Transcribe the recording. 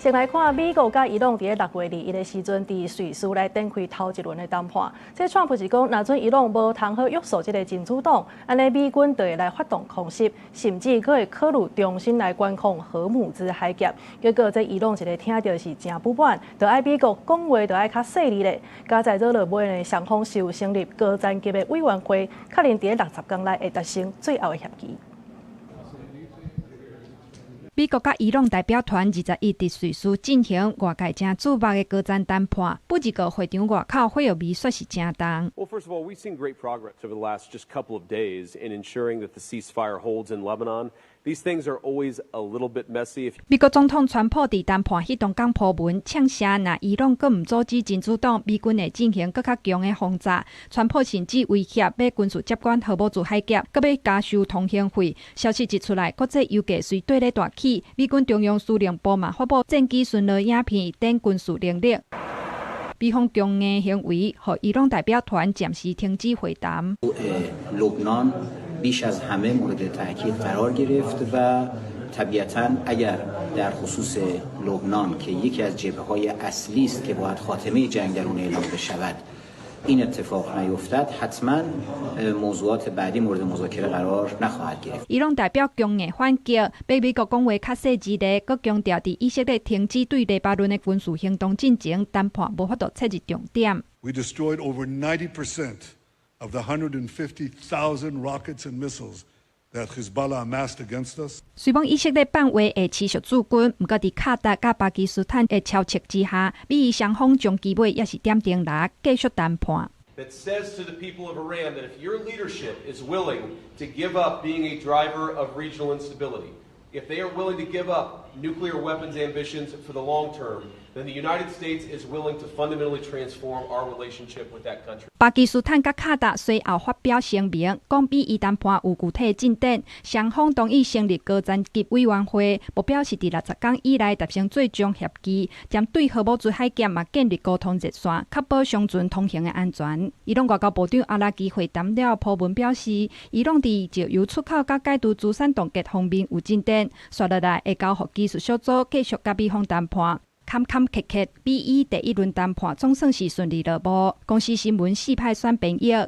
先來看美國佮伊朗佇咧6月21的時陣，佇瑞士來展開頭一輪的談判。這川普是講，若準伊朗無通好約束這个真主黨，按呢美軍就會來發動空襲，甚至閣會考慮重新來管控荷姆茲海峽。結果這伊朗一个聽著是誠不滿，就愛美國講話就愛較細膩咧。佳哉惹落尾呢，雙方是有成立高層級的委員會，確認佇咧60天內會達成最後的協議。美國佮伊朗代表團21佇瑞士進行外界誠矚目的高層談判，不過會場外口火藥味煞是誠重。 Well, first of all, we've seen great progress over the last just couple of days in ensuring that the ceasefire holds in Lebanon. These things are always a little bit messy. 美國總統川普佇談判彼當工鋪文，嗆聲若伊朗閣毋阻止真主黨，美軍會進行閣較強的轟炸。川普甚至威脅欲軍事接管荷姆茲海峽，閣欲加收通行費。消息一出來，國際油價隨綴咧大起。美軍中央司令部嘛發布戰機巡邏影片等軍事能力。美方強硬行為，予伊朗代表團暫時停止會談。 لبنان بیش از همه مورد تاکید قرار گرفت و طبیعتا اگر در خصوص لبنان که یکی از جبهه های اصلی است که باید خاتمه جنگ در اون اعلام بشود این اتفاق نیفتد حتما موضوعات بعدی مورد مذاکره قرار نخواهد گرفت. 伊朗代表強硬反擊，欲美國講話較細緻咧，閣強調佇以色列停止對黎巴嫩的軍事行動進前，談判無法度切入重點。 We destroyed over 90% of the 150,000 rockets and missiles that Hezbollah amassed against us. 雖罔以色列放話會持續駐軍，毋過佇卡達佮巴基斯坦的敲策之下，美伊雙方終其尾也是點燈來繼續談判。 That says to the people of Iran that if your leadership is willing to give up being a driver of regional instability, if they are willing to give up nuclear weapons ambitions for the long term, then the United States is willing to fundamentally transform our relationship with that country. 巴基斯坦佮卡達隨後發表聲明，講美伊談判有具體進展，雙方同意成立高層級委員會，目標是佇60天以內達成最終協議，針對荷姆茲海峽嘛建立溝通熱線，確保商船通行的安全。伊朗外交部長阿拉基會談了鋪文表示，伊朗佇石油出口佮解除資產凍結方面有進展，紲落來會交予技術小組繼續佮美方談判。坎坎坷坷，美伊第一輪談判總算是順利落幕。公視新聞四派選編譯。